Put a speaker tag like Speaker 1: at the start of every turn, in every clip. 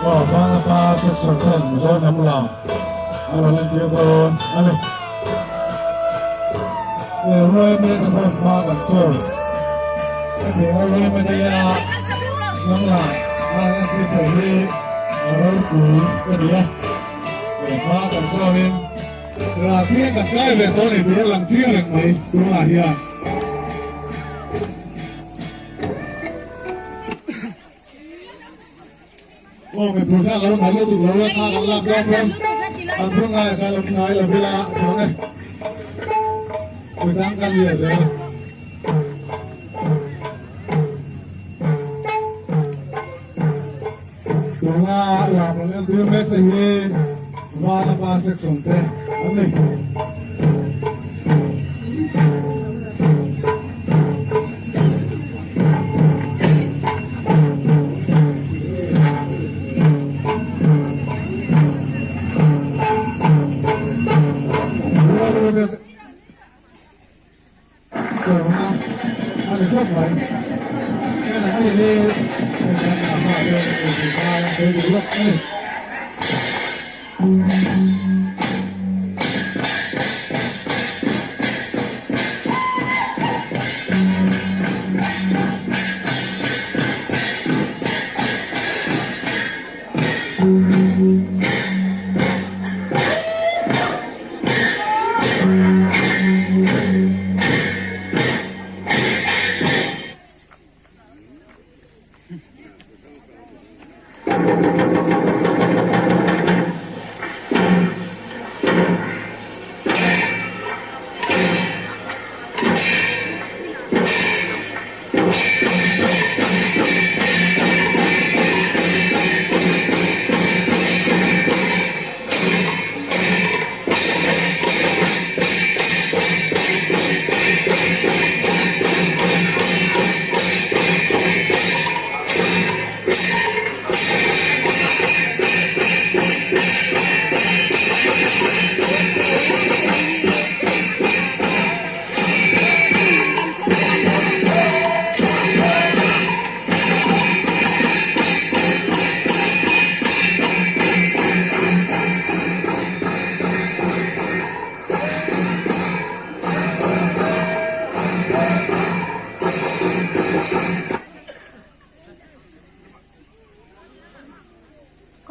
Speaker 1: Aw Vanapa section ten Mizo hnam lam a rawn entir dawn a ni. He ruai mek a hmun hma kan sawi hetiang a ruai nia hnam lam a an entir thei hi a ropui ka ni a. He hma kan sawiin Rah hi kan kai ve tawh a ni tih a lang chiang reng mai tunah hian. Aw mipui kha lo ngai lutuk lo a thla kan lak dawn pawn an phur ngai a kha lo ngai lo ila a chuang e. Midang kan lian zel. Tuna lam rawn entir mek te hi Vanapa section te an ni. Chawlhna a ni tawp mai. Heng an ni hi heng kan dah hma hian inzir ngai a sawi duh lawk a ni.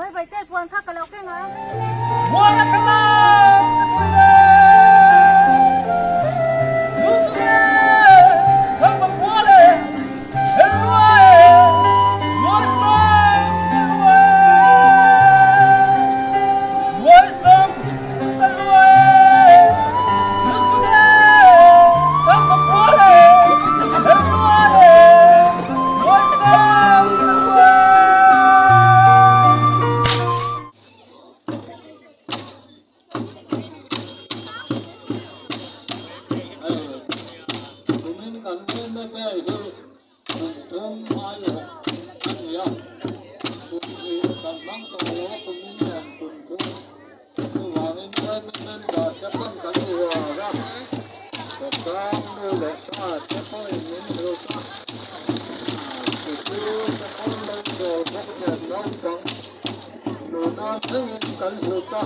Speaker 2: Khawi vai te puan kha ka lo keng ang.
Speaker 3: Mual a thlam ka tui le Lutuk e kan va khua le Helua e Luai sang helua e Luai sang helua e Lutuk e kan va khua le Helua e Luai sang helua e.
Speaker 4: Kumin kan rinna vel hi kum thum aiawh a ni a, kum hnih kan hmang tawh lo a kumin nen kum thum chuvangin yma member te pawn kan uar a, khawtlang nu leh pa te pawhin min hlut a, sikul te pawn lo chawl bawk nen naupang Nuna thlengin kan hlut a,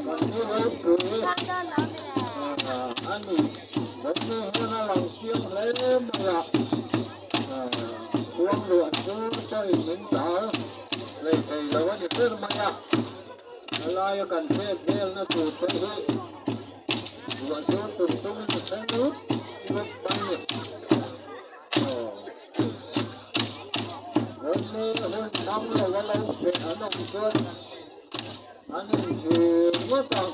Speaker 4: kan ni ropui a ni. Kan ni hian a lang chiang hle mai a, khuang luah chu chain min tal hlei thei lo a ni ber mai a, a laia kan chet velna tur te hi ruah sur tum tumin a thleng lut lut mai a ni. Rammi hun hmang lo a lo feh an awm chuan an inchhir ngawt ang.